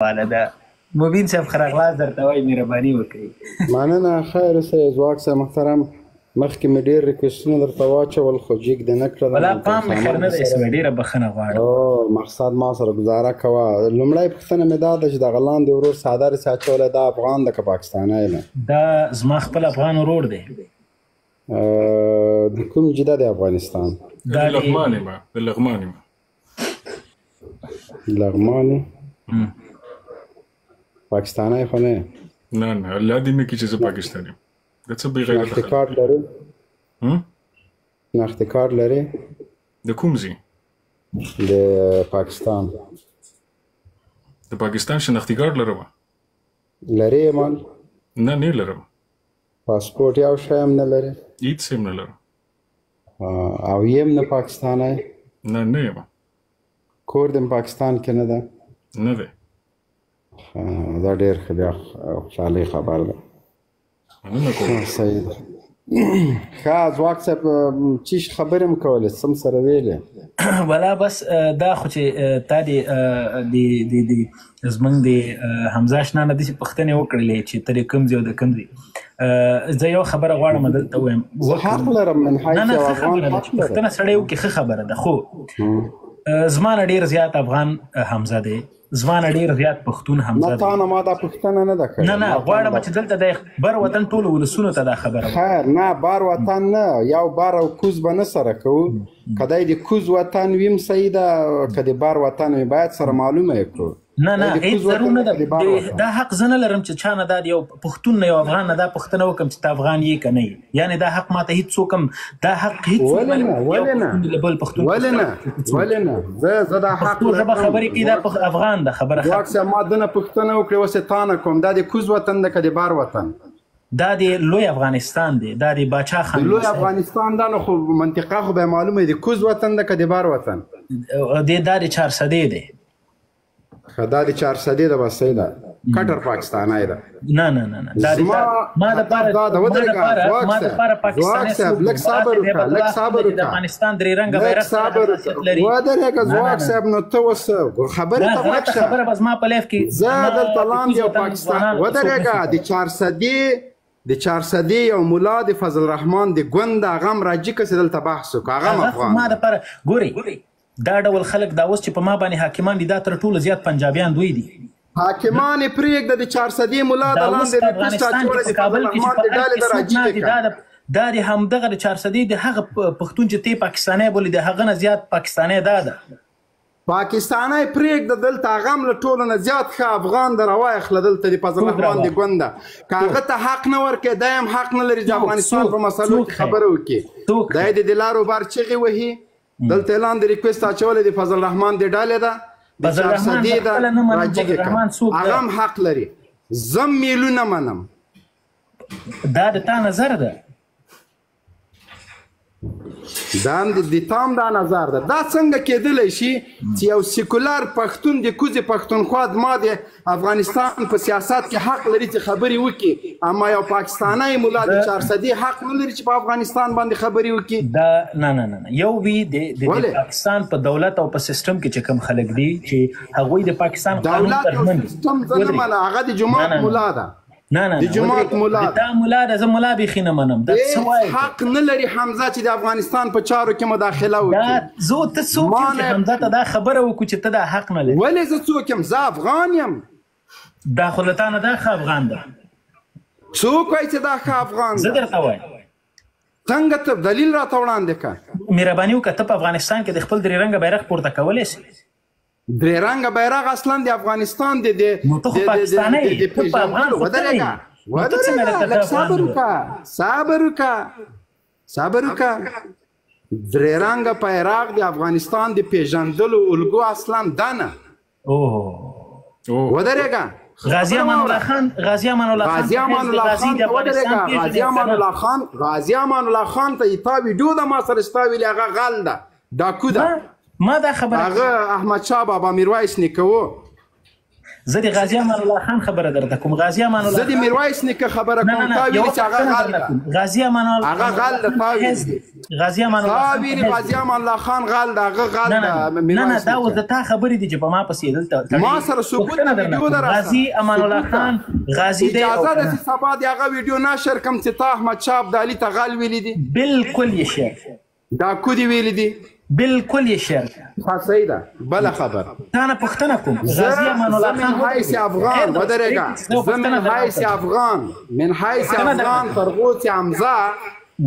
والا ده. مبین صاحب، ښه راغلاست درته وایي، مهرباني وکړئ. مننه، خیر اوسئ ځواک صاحب محترم. مخکې مې ډېر ریکویسټونه درته واچول خو جیګ دې نه کړل. ولا پام مې خیر نه دی سوی، ډېره بخښنه غواړم. او مقصد ما سره ګزاره کوه. لومړی پوښتنه مې دا ده چې دغه لاندې ورور څادر چې اچولی دا افغان ده که پاکستانی ده؟ دا زما خپل افغان ورور دی. د کوم جده د افغانستان؟ دا د لغمان یم، د لغمان یم. لغمانی؟ پاکستانی خو نه؟ نه نه، الله دې نه کړي چې زه پاکستانی یم. دا څه بې غیرته شناختي کارت لرې؟ شناختي کارت لرې؟ د کوم ځای؟ د پاکستان. د پاکستان شناختي کارت لرم. لرې مال؟ نه، نه لرم. پاسپورت یو شی هم نه لرې؟ هیڅ هم نه لرم. او یم نه پاکستانی؟ نه، نه یم. کور دې پاکستان کې نه ده؟ نه دی. دا ډېر ښه، بیا خوشحالۍ خبر ده. مننه کوم. صحیح ده. ښه ځواک صاحب، چی خبرې مو کولې، څه مو سره ویلې؟ ولا بس دا خو چې تا دې د د د زمونږ د حمزه اشنا نه داسې پوښتنې وکړلې چې ته د کوم ځای او د کوم ځای. زه یو خبره غواړم دلته ووایم. زه حق لرم من حیث نه نه، یو ښه افغان خبره ده حق چې لرم. پوښتنه سړی وکړي، ښه خبره ده. خو زما نه ډېر زیات افغان حمزه دی، زما نه ډېر زیات پښتون حمزه نه، دی. تا نه ما دا پوښتنه نه ده کړې. نه نه، ما تا نه غواړم دا چې دلته د بر وطن ټولو ولسونو ته دا خبره وکړم. خیر، نه بار وطن نه، یو بار او کوز به نه سره کوو. که دی د کوز وطن ویم صحیح ده، که د بار وطن وي باید سره معلومه یې کړو. نه نه، دی د هیڅ کوز ضرور وطن نه ده ده. که د بار وطن؟ دا حق زه نه لرم چې چا نه دا یو پښتون نه یو افغان نه دا پوښتنه وکړم چې ته افغان یې که نه یې. یعنې دا حق ماته هیڅ څوک هم، دا حق هیڅ څوک ولې نه نه؟ لري. یو ولې نه؟ پښتون له بل پښتون ولې نه؟ ولې نه؟ زه دا حق پښتو ژبه لرم. خبرې کوي، دا افغان ده خبره. ځواک صاحب، ما دنه پوښتنه وکړې، اوس یې تا نه کوم. دا د کوز وطن ده که د بار وطن؟ دا د لوی افغانستان دی، دا د باچا خان د لوی دی. افغانستان دا نو خو منطقه خو به معلومه دی، کوز وطن ده که د بار وطن؟ دا د چارسدې دی. ښه، دا د چارسدې ده، بس صحیح ده. کټر پاکستانی ده. نه نه نه نه، دا د زما ما د پاره دا د ما د ودرېږه، پاره ځواک ما د صاحب، پاره پاکستانی ځواک صاحب، څوک لږ صبر دی؟ وکړه، لږ صبر د وکړه. افغانستان درې رنګه لږ بیرغ سره صبر حساسیت وکړه. لري. ودرېږه نه، نه، ځواک نه. صاحب، نو ته اوس خبرې دا ته غلطه غوږ شه. خبره به زما په لیف کې زه زما دلته د لاندې کوز یو وطن پاکستان ځوانانو ته څوک ودرېږه. نشي د چارسدې، د چارسدې یو ملا د فضل الرحمن د ګوند هغه هم راجي کسې دلته بحث وکړه، هغه هم هغه خو افغان ما دی. د پاره ګوري دا ډول خلک دا اوس چې په ما باندې حاکمان دي، دا تر ټولو زیات پنجابیان دوی دي. حاکمان یې پرېږده، د چارسدې ملا د دا اوس لاندې په ریکویسټ افغانستان کې اچولی په د فضل کابل کې چې الرحمن په د ارګ ډلې کې د څوک راجي ناست دي، کړه. دا د همدغه د چارسدې د هغه پښتون چې تی پاکستانی بولي، د هغه نه زیات پاکستانی دا ده. پاکستانی پرېږده، دلته هغه هم له ټولو نه زیات ښه افغان ده، راواخله دلته د فضل څوک الرحمن د راواخله؟ ګوند ده. که هغه ته حق نه ورکړې، دی هم حق نه لري چې افغانستان په مسلو څوک کې ښه؟ خبره وکړي. څوک دی ښه؟ د دلارو بار چغې وهي. دلته یې لاندې ریکویسټ اچولی د فضل الرحمن د ډلې ده، د فضل الرحمن چارسدې زه ده، خپله نه منم. راجګې فضل کړه. الرحمن څوک هغه ده؟ هم حق لري. زه میلو نه منم. دا د تا نظر ده. دا هم د تا هم دا نظر ده. دا څنګه کېدلی شي چې یو سیکولر پښتون د کوزې پښتونخوا ما د افغانستان په سیاست کې حق لري چې خبرې وکړي، اما یو پاکستانی ملا د چارسدې حق نه لري چې په افغانستان باندې خبرې وکړي؟ دا نه نه نه نه، یو وی د د ولې؟ پاکستان په دولت او په سیستم کې چې کوم خلک دي چې هغوی د پاکستان قانون دولت ته او ژمن دي. سیستم زه نه ودرېږه. منم، هغه د جومات نه، نه، نه. ملا ده. نه نه د نه، جومات ودرېږه. ملا د تا ملا ده، زه ملا بیخي نه منم. دا څه هیڅ وایې ته؟ حق نه لري حمزه چې د افغانستان په چارو کې مداخله دا وکړي. زه ته څوک ما یم چې نه حمزه ته دا خبره وکړو چې ته دا حق نه لرې؟ ولې زه څوک یم؟ زه افغان یم. دا خو له تا نه دا ښه افغان ده. څوک وایي چې دا ښه افغان زه ده؟ درته وایم. څنګه ته دلیل راته وړاندې کړه؟ مهرباني وکړه، ته په افغانستان کې د خپل درې رنګه بیرغ پورته کولی شې؟ درې رنګه بیرغ اصلا د افغانستان د د نو ته خو د د پاکستانی د یې، ته په افغان پېژندلو. خو ته نه ودرېږه، یې. نو ته څنګه ودرېږه، له لږ ته افغان صبر نه وکړه، صبر وکړه، صبر وکړه. درې رنګه بیرغ د افغانستان د پېژندلو الګو اصلا ده نه. اوه. ودرېږه. غازي امان الله خان، غازي امان الله خان، غازي امان الله غازي خان د ته افغانستان ودرېږه. پېژنې غازي امان که نه؟ الله خان، غازي امان الله خان ته تا ویډیو ده ما سره، ستا ویلې هغه غل ده، ډاکو ده. ما دا خبره هغه احمد شاه بابا میرویس نیکه و. زه د غازي امان الله خان خبره درته کوم. غازي امان الله زه د میرویس نیکه خبره کوم. تا ویلي چې هغه غل ده. غازي امان الله هغه غل ده. تا ویلي غازي امان الله تا ویلي غازي امان الله خان غل ده، هغه غل ده. نه نه، دا اوس د تا خبرې دي چې په ما پسې دلته ما سره ثبوت ویډیو ده. غازي امان الله خان غازي دی. اجازه ده چې سبا د هغه ویډیو نشر کم چې تا احمد شاه ابدالي ته غل ویلي دي؟ بالکل یې شعر دا کو دی ویلي دي، بالکل یې شعر. صحیح ده. بله خبره تا نه پوښتنه کوم. غازي امان الله خان من حیث افغان ودرېږه، زه من حیث افغان، من حیث افغان تر هغو چې حمزه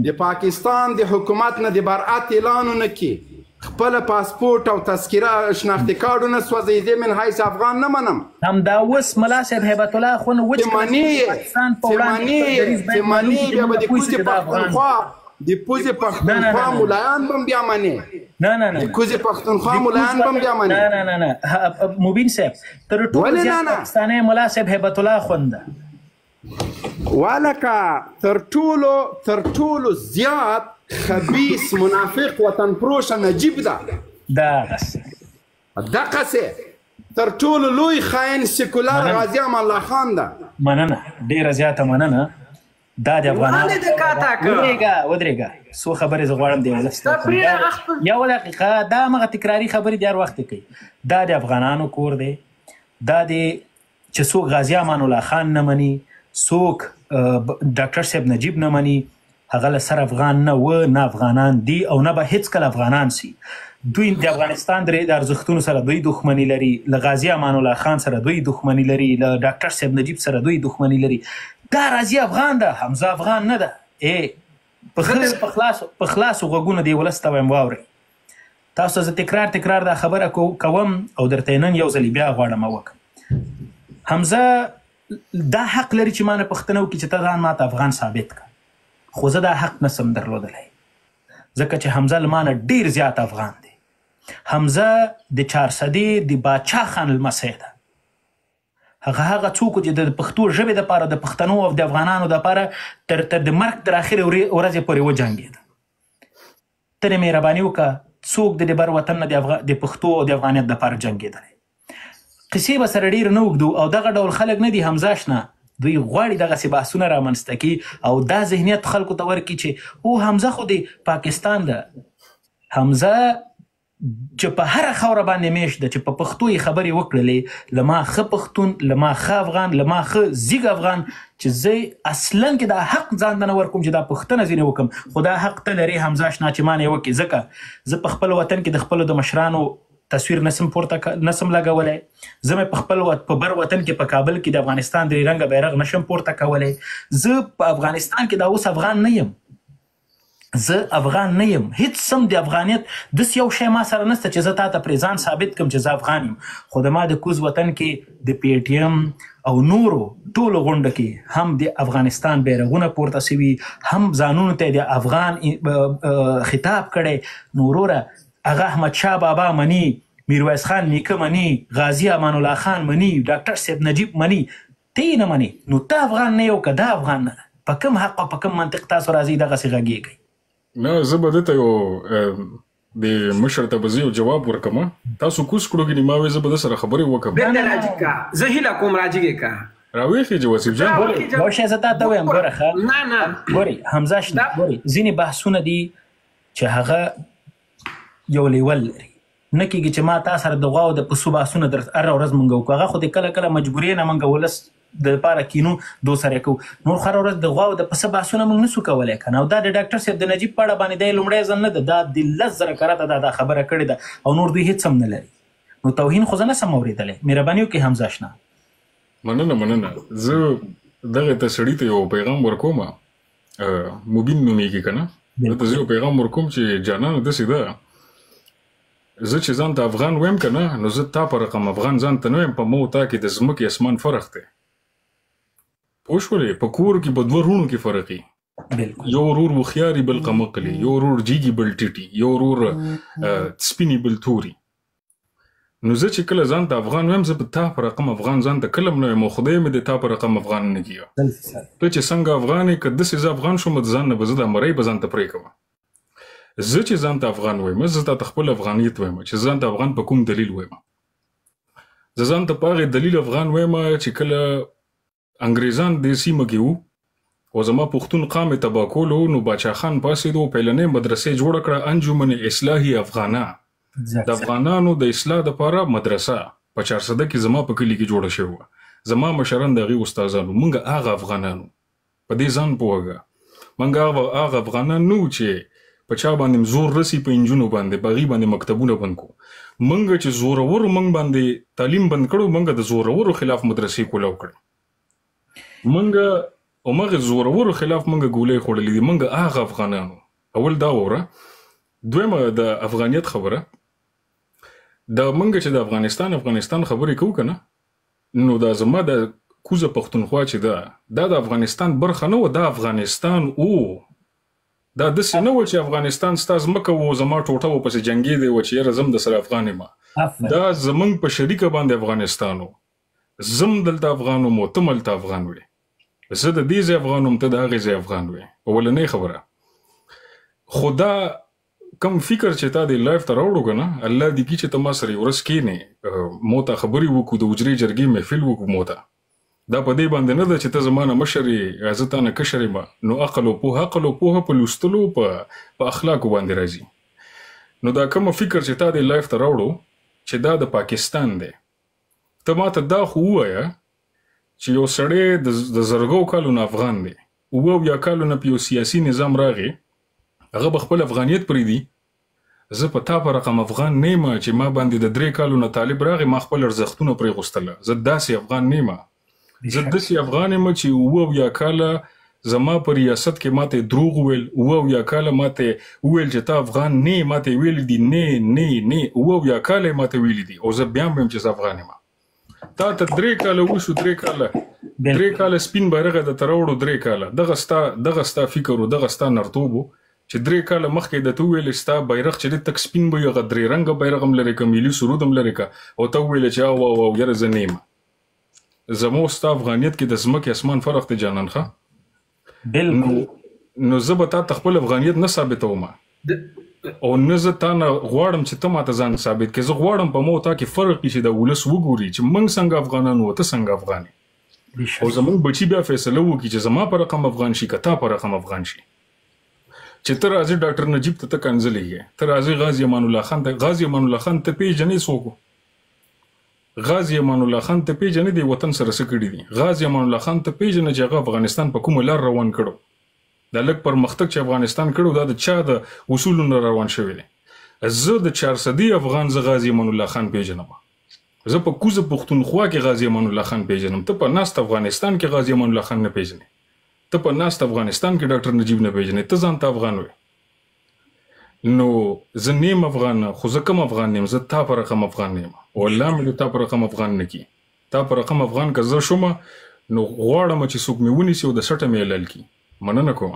د پاکستان د حکومت نه د برأت اعلان ونه کړي، خپل پاسپورت او تذکره شناختي کارډونه سوځوي، زه من حیث افغان نه منم. همدا اوس ملا صاحب هیبت الله خو نو وچ پاکستان په وړاندې چې مني، بیا به د کوزې پښتونخوا د پوزې پښتونخوا ملایان به بیا مني. نه نه نه، د کوزې پښتونخوا ملایان به بیا مني. نه نه نه، مبین صاحب تر ټولو زیات پاکستاني ملا صاحب هیبت الله خوند ولکه تر ټولو زیات خبیث منافق وطن پروش نجیب ده. دغسې تر ټولو لوی خاین سیکولر غازي امان الله خان ده. مننه، ډېره زیاته مننه. دا د افغانانو ودرېږه ودرېږه، څو خبرې زه غواړم د ولس ته. یوه دقیقه، دا همغه تکراري خبرې د هر وخت کوي. دا د افغانانو کور دی. دا د چې څوک غازي امان الله خان نه مني، څوک ډاکټر صاحب نجیب نه مني، هغه له سره افغان نه و، نه افغانان دي او نه به هیڅکله افغانان سي. دوی د افغانستان د ارزښتونو سره دوی دښمني لري، له غازي امان الله خان سره دوی دښمني لري، له ډاکټر صاحب نجیب سره دوی دښمني لري. دا راضي افغان ده، حمزه افغان نه ده. په خلاصو غوږونو دې ولس ته وایم، واورئ. تاسو زه تکرار تکرار دا خبره کوم او درته یې نن یو ځل بیا غواړم وکړم. حمزه دا حق لري چې ما نه پوښتنه وکړي چې ته ځان ماته افغان ثابت کړه، خو زه دا حق نسم درلودلی، ځکه چې حمزه له ما نه ډېر زیات افغان دی. حمزه د چارسدې د باچا خان لمسی ده. هغه څوک چې د پښتو ژبې دپاره، د پښتنو او د افغانانو دپاره تر د مرګ تر اخرې ورځې پورې وجنګېده. ته دې مهرباني وکړه، څوک د دې بر وطن نه د پښتو او د افغانیت دپاره جنګېدلی؟ قصې به سره ډېر نه اوږدو. او دغه ډول خلک نه دي حمزه شنه، دوی غواړي دغسې بحثونه رامنځته کړي او دا ذهنیت خلکو ته ورکړي چې او حمزه خو د پاکستان ده. حمزه چې په هره خاوره باندې میشت ده، چې په پښتو یې خبرې وکړلې، له ما ښه پښتون، له ما ښه افغان، له ما ښه زیږ افغان، چې زه اصلا کې دا حق ځان ته نه ورکوم چې دا پوښتنه ځینې وکړم، خو دا حق ته لرې حمزه اشنا چې ما نه یې وکړي، ځکه زه په خپل وطن کې د خپلو د مشرانو تصویر نسم پورته نسم لګولی، زه مې په خپل په بر وطن کې په کابل کې د افغانستان درې رنګه بیرغ نشم پورته کولی. زه په افغانستان کې دا اوس افغان نه یم، زه افغان نه یم، هیڅ سم د افغانیت داسې یو شی ما سره نشته چې زه تا ته پرې ځان ثابت کړم چې زه افغان یم. خو د ما د کوز وطن کې د پی ټي ایم او نورو ټولو غونډو کې هم د افغانستان بیرغونه پورته سوي، هم ځانونو ته د افغان خطاب کړی. نو وروره هغه احمد شاه بابا مني، میرویس خان نیکه مني، غازي امان الله خان مني، ډاکټر صاحب نجیب مني، ته یې نه منې، نو ته افغان نه یې او که دا افغان نه ده؟ په کوم حق او په کوم منطق تاسو راځئ دغسې غږېږئ؟ نه، زه به ده ته یو د مشر ته به زه یو جواب ورکړم. تاسو کوز کړو ګنې ما وې زه به ده سره خبرې وکړم. بېرته راجیګ کا، زه هیله کوم راجیګ کا. راویښې وصیف جان. یو شی زه تا ته وایم، ګوره ښه، نه نه ګورې حمزه شنه، ګورې ځینې بحثونه دي چې هغه یو لیول لري، نه کېږي چې ما تا سره د غواو د پسو بحثونه در هره ورځ مونږ وکړو. هغه خو دې کله کله مجبورې نه مونږ ولس د لپاره کینو دو سره کوو، نور هره ورځ د غواو د پسه بحثونه مونږ نسو کولی که نه. او دا د ډاکټر صاحب د نجیب په اړه باندې دی لومړی ځل نه ده، دا د 10,000 کرته دا خبره کړې ده او نور دوی هېڅ هم نه لري. نو توهین خو زه نه سم اورېدلی. مهرباني وکړئ حمزه اشنا. مننه مننه. زه دغه ته سړي ته یو پیغام ورکوم، مبین نومېږي که نه، ده ته زه یو پیغام ورکوم چې جانانه داسې ده، زه چې ځان ته افغان وایم که نه، نو زه تا په رقم افغان ځان ته نه وایم، په مو تا کې د ځمکې اسمان فرق دی. پوه شولې؟ په کور کې په دوه وروڼو کې فرق وي. یو ورور هوښیاري بل قمقلي، یو ورور جیګي بل ټیټي، یو ورور سپیني بل توري. نو زه چې کله ځان ته افغان وایم، زه په تا په رقم افغان ځان ته کله هم نه وایم، او خدای مې د تا په رقم افغان نه کیږي. ته چې څنګه افغان یې، که داسې زه افغان شوم، د ځان نه به زه دا مرۍ به ځان ته پرې کوم. زه چې ځان ته افغان وایم، زه تا ته خپل افغانیت وایم، چې ځان ته افغان په کوم دلیل وایم. زه ځان ته په هغې دلیل افغان وایم چې کله انګریزان دې سیمه کې وو او زما پښتون قام یې تباه کولو، نو باچا خان پاڅېدو، پیلنۍ مدرسې جوړه کړه، انجمن اصلاحي افغانه، د افغانانو د اصلاح دپاره مدرسه په چارسده کې زما په کلي کې جوړه شوې وه. زما مشران د هغې استادان وو. مونږ هغه افغانان وو، په دې ځان پوهږه. مونږ هغه افغانان نه وو چې په چا باندې زور رسی، په انجونو باندې، په هغې باندې مکتبونه بند کړو. مونږ چې زورورو مونږ باندې تعلیم بند کړو، مونږ د زورورو خلاف مدرسې کولاو کړې. مونږ همغې زورورو خلاف مونږ ګولۍ خوړلې دي. مونږ هغه افغانانو. اول دا وره. دویمه د افغانیت خبره، دا مونږ چې د افغانستان خبرې کوو که نه، نو دا زما د کوزه پښتونخوا چې ده، دا د افغانستان برخه نه وه، دا افغانستان و. دا داسې نه وه چې افغانستان ستا ځمکه و، زما ټوټه و، پسې جنګېدی وه چې یاره زه هم د سره افغان یم. دا زمونږ په شریکه باندې افغانستان و. زه هم دلته افغان وم او ته هم هلته افغان وې. زه د دې ځای افغان وم، ته د هغې ځای افغان وې. اولنۍ خبره خو دا کم فکر چې تا دې live ته راوړو که نه، الله دې کړي چې ته ما سره یو ورځ کښېنې، مو ته خبرې وکړو، د حجرې جرګې محفل وکړو. مو ته دا په دې باندې نه ده چې ته زما نه مشر یې، زه تا نه کشر یم. نو عقل او پوهه، عقل او پوهه په لوستلو، په اخلاقو باندې راځي. نو دا کوم فکر چې تا دې live ته راوړو چې دا د پاکستان دی، ته ما ته دا خو ووایه چې یو سړی د زرګو کالو نه افغان دی، 77 کالو نه په یو سیاسي نظام راغی، هغه به خپل افغانیت پرېږدي؟ زه په تا په رقم افغان نه یم چې ما باندې د 3 کالو نه طالب راغی، ما خپل ارزښتونه پرېغوستله. زه داسې افغان نه یم. زه داسې افغان یم چې 77 کاله زما په ریاست کې ماته دروغ وویل، 77 کاله ماته وویل چې ته افغان نه یې، ماته یې ویلي دي نه نه نه، 77 کاله یې ماته ویلي دي او زه بیا هم وایم چې زه افغان یم. تا ته 3 کاله وشو، 3 کاله، 3 کاله سپین بیرغ یې درته راوړو، 3 کاله دغه ستا فکر و، دغه ستا نرتوب و چې 3 کاله مخکې درته وویل ستا بیرغ چې دی تک سپین به وي، هغه 3 رنګه بیرغ هم لرې که، ملي سرود هم لرې که، او ته وویل چې او او او یاره زه نه یم. زموږ ستا افغانیت کې د ځمکې اسمان فرق دی جانان. ښه بالکل. نو زه به تا ته خپل افغانیت نه ثابتوم او نه زه تا نه غواړم چې ته ماته ځان ثابت کړې. زه غواړم په ما او تا کې فرق وي چې دا ولس وګوري چې موږ څنګه افغانان وو، ته څنګه افغان یې، او زموږ بچي بیا فیصله وکړي چې زما په رقم افغان شي که تا په رقم افغان شي. چې ته راځې ډاکټر نجیب ته ته کنځلې یې، ته راځې غازي امان الله خان ته، غازي امان الله خان ته پېژنې څوک؟ غازي امان الله خان ته پېژنې د وطن سره څه کړي دي؟ غازي امان الله خان ته پېژنې چې هغه افغانستان په کومه لار روان کړو؟ دا لږ پرمختګ چې افغانستان کړو دا د چا د اصولو نه روان شوی دی؟ زه د چارسدي افغان، زه غازي امان الله خان پېژنم. زه په کوزه پښتونخوا کې غازي امان الله خان پېژنم. ته په ناست افغانستان کې غازي امان الله خان نه پېژنې، ته په ناست افغانستان کې ډاکټر نجیب نه پېژنې، ته ځان ته افغان وې. نو زه نیم افغان، خو زه کم افغان نیم، زه تا په رقم افغان نیم، او الله مې تا په رقم افغان نه کړي. تا په رقم افغان که زه شوم نو غواړم چې څوک مې ونیسي او د سټه مې حلال کړي. مننه کوم.